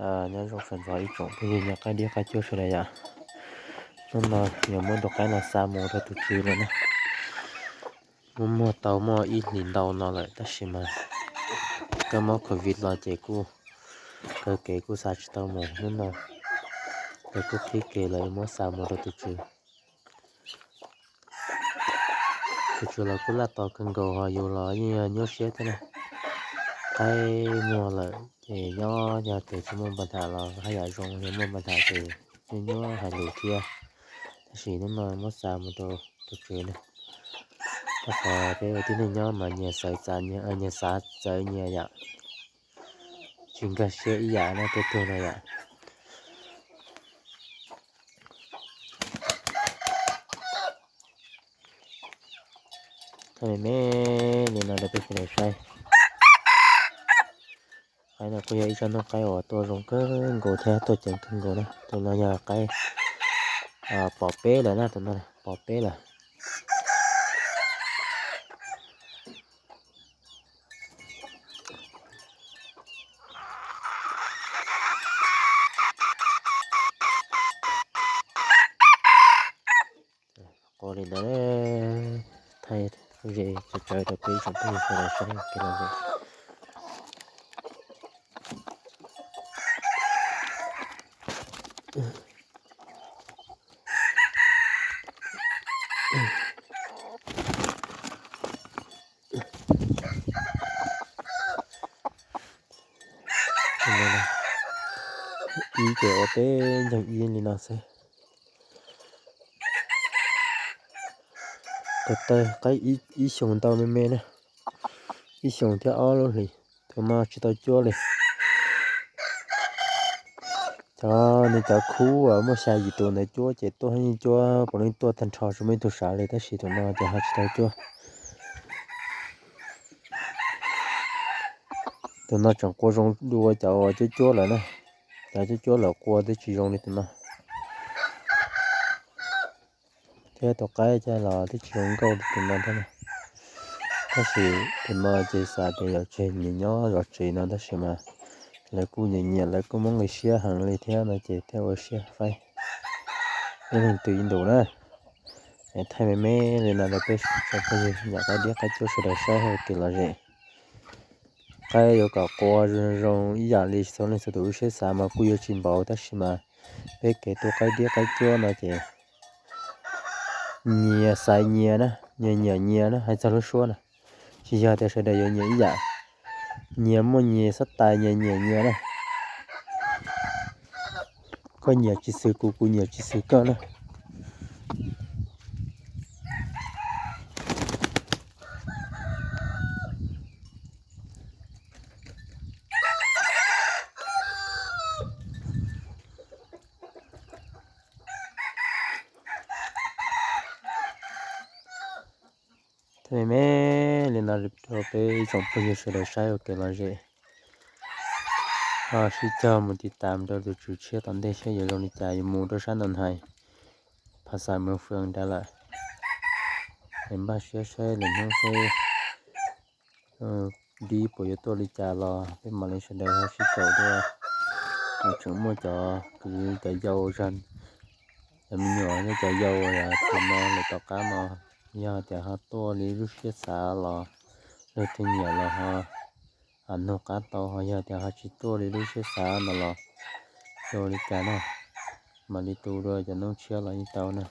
Nyob zoo sawv ntxov ib tsoom phooj ywg nyob qaib diab qaib cuab sawv daws yom. Hnub no yuav muab tus qaib no xa mus rau tus tswv lawm na. Muaj muag tau muaj ib hlis ntau no lawm tab sis mas kab mob covid los ces kuj kaw kev kuj xa tsis tau mus. Hnub no lawv kuj qhib kev lawv yuav muab xa mus rau tus tswv. Tus tswv los kuj laj tos kawg nkaus ho yus los yeej nyuaj siab thiab na. Qaib muag lawm ces nyob yog tias tsis muaj npa tham los haj yam zoo, yog muaj npa tham ces nyuaj nyuaj hais lus thiab. Tab sis hnub no muab xa mus rau tus tswv na. Rau qhov peb ua tib neeg nyob mas nyias xav txawv nyias yam, tsis nkag siab ib yam no tej tug no yom. Thaij me me li no rau peb sawv daws saib. Qaib no kuj yog ib tsob noob qaib uas tuaj zoo kawg nkaus thiab tuaj ceev kawg nkaus na. Tus no yog qaib pom peb lawm na, tus no pom peb lawm. Qos li ntawd, thaij ze tsawv tsawv rau peb ib tsoom phooj ywg sawv daws saib kev lom zem. Ib ces ua peb nceeg ib li no xwb. Tus tawg qaib ib xyoos ntau me me na, ib xyoos thiab ob lub hlis. Tus no tsis tau cuab li. Cov nws cov khub uas muaj xya yim tus ntawd cuab ces tuaj yeej cuab puav leej tuaj tag nrho tsis muaj ib tug sav li, tab sis tus no ces ho tsis tau cuab. Tus no tseem qua zoo dua cov uas cuab cuab lawm na. Cov cuab cuab lawm qua twb tsis zoo li tus no. Thiab tus qaib coj los twb tsis zoo nkauj li tus no thiab na. Tab sis tus no ces xav tias yuav tseg nyias nyob zov tsev no tab sis mas lawv kuj nyiam nyiam, lawv kuj muab nqi siab heev li thiab no ces thiaj ua siab faib. Ib leeg tw ib ntus na. Thaij me me li no rau peb tsoom phooj ywg nyob qaib diab qaib cuab sawv daws saib ua kev lom zem. Qaib yuav kom qua zoo zoo ib yam li txhua leej txhua tus lub siab xav mas kuj yuav tsis npaum tab sis mas peb kev tu qaib diab qaib cuab no ces nyias xaiv nyias na, nyias nyiam nyias na, hais txog lub suab na. Tsis yog tias sawv daws yuav nyias ib yam, nyias muaj nyias xab tais, nyias nyiam nyias na. Koj nyiam tsis xws kuv, kuv nyiam tsis xws koj na. Thaij me me li no rau peb ib tsoom phooj ywg sawv daws saib ua kev lom zem. Ho sib cog mus tiv tam rau tus tswv tshiab tom ntej seb yuav zoo li cas, yuav mus rau sab Noo Hais, Pha Xais Moos Fwm nrad lawm. Es npaj siab saib lwm hnub seb dib puas yuav tuaj li cas los peb mam li sawv daws ho sib caum dua. Tseem muaj cov kwv cov yau, cov me nyuam thiab cov yau uas tus no lawm tom qab no, yog tias ho tuaj li lub siab xav los luag twg nyiam los ho nug qab tau, ho yog tias ho tsis tuaj li lub siab xav no los zoo li cas na, mam li tu dua cov noob tshiab los yeej tau na.